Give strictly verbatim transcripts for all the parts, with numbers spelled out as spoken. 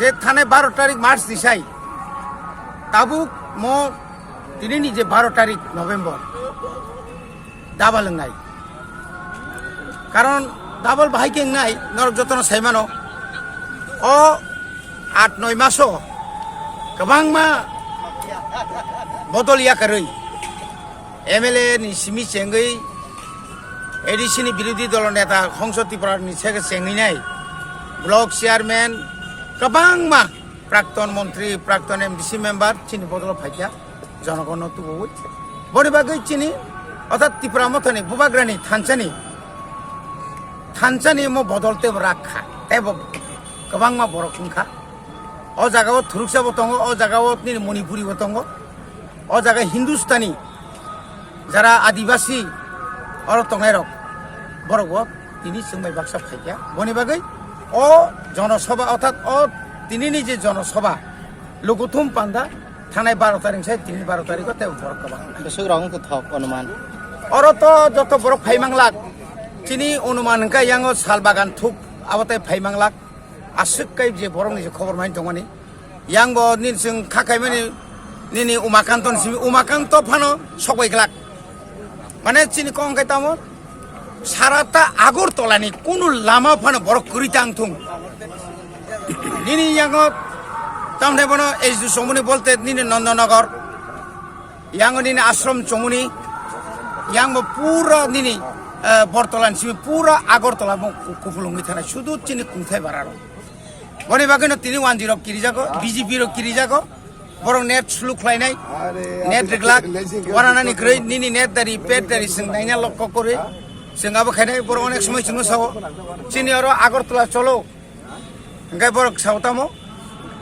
Je thanai baro tarik March ni sai, tabuk mo tini ni je baro tarik November, dabal wngnai. Karon dabal bahai khe wngnai, norok jotono sai mano. O aat noi maso kwbangma bodol yakarwi M L A ni simi chengwi A D C ni birodhi dolo neta Hongso Tripura ni sege chengwi nai, block chairman, kwbangma prakton montri, prakton M D C member chini bodolo phaikha, jonogonno tubuwi. Boni bagwi chini, orthat Tipra Mothani Bubagrani thansani, thansani mo bodol tebo rak kha, tebo kwbangma borok wngkha. O jagao Thuruksa bo tongo, o jagao nini Manipuri bo tongo, o jaga Hindustani, jara Adibasi oro tongnairok, borok bo tini chwng bai baksa phaikha. Boni bagwi o jonosoba, orthat o tinini je jonosoba, lukuthum panda thanai baro tarik sai tini baro tarik o tei borok kwbang. Bwswk rok wngkha thok onuman. Oro to joto borok phaimanglak, chini onuman hwnkha yango sal bagan thuk abo tei phaimanglak. Aswk kai je borokni je khobor mai tongmani. Yang bo nini chwng kha khaimani nini Umakanto ni simi, Umakanto phano sokbai glak. Mane chini kong kai tamo sarata Agartala ni kunu lama phano borok kwrwi tang thung. Nini yango tamne bono H D chomuni bolte nini Nandanagar. Yang nini ashram chomuni, yang bo pura nini, eh, Bortola ni simi pura Agartala bo ku-, kupulungwi thanai. Sudu chini kungthai bararo. Boni bagwino tini one G rok kirijago, B J P rok kirijago. Borok net sulu khlainai, net riglak, waranani kwrwi nini net dari, pet dari, chwng naina lokko kwrwi. Chwng abo khainai borok onek somoi chwngno sao. Chini oro Agartala cholo. Hingke borok sao tamo,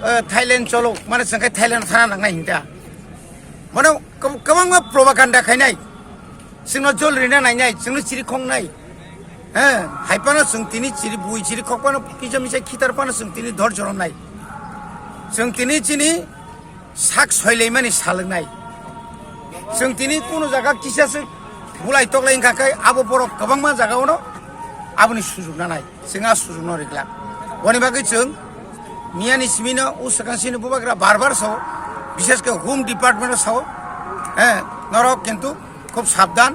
eh, Thailand cholo, mane chwng khe Thailand thana nangnai hinta. Mane kwb-, kwbangma propaganda khainai. Chwngno jol rina nainai, chwngno chiri khoknai. He, hai phano chwng tini chiri bui chiri khok phano kisa misa khitar phano chwng tini dhor jorom nai. Chwng tini chini sak soilaimani salwngnai. Chwng tini kunu jaga kisa se bulai toklai wngkha khe abo borok kwbangma jagao no aboni sujuk nanai. Chwng a sujukno riglak. Boni bagwi chwng miyani simino o swkang sini bubagra bar bar sao, bishesh khe home department o sao, eh, norok kintu khub sabdan.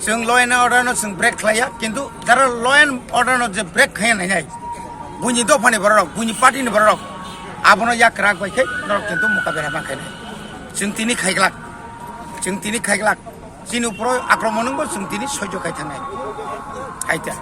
Chwng law and order no chwng break khlaiya, kintu jara law and order no je break khaiya nainai, buini dophani bororok, buini party ni bororok abono yak kwrak bai khe norok kintu mukabela ma khainai. Chwng tini khaiglak, chwng tini khaiglak. Chini uporo akromon wngbo chwng tini soijo khai thangnai. Hai ta.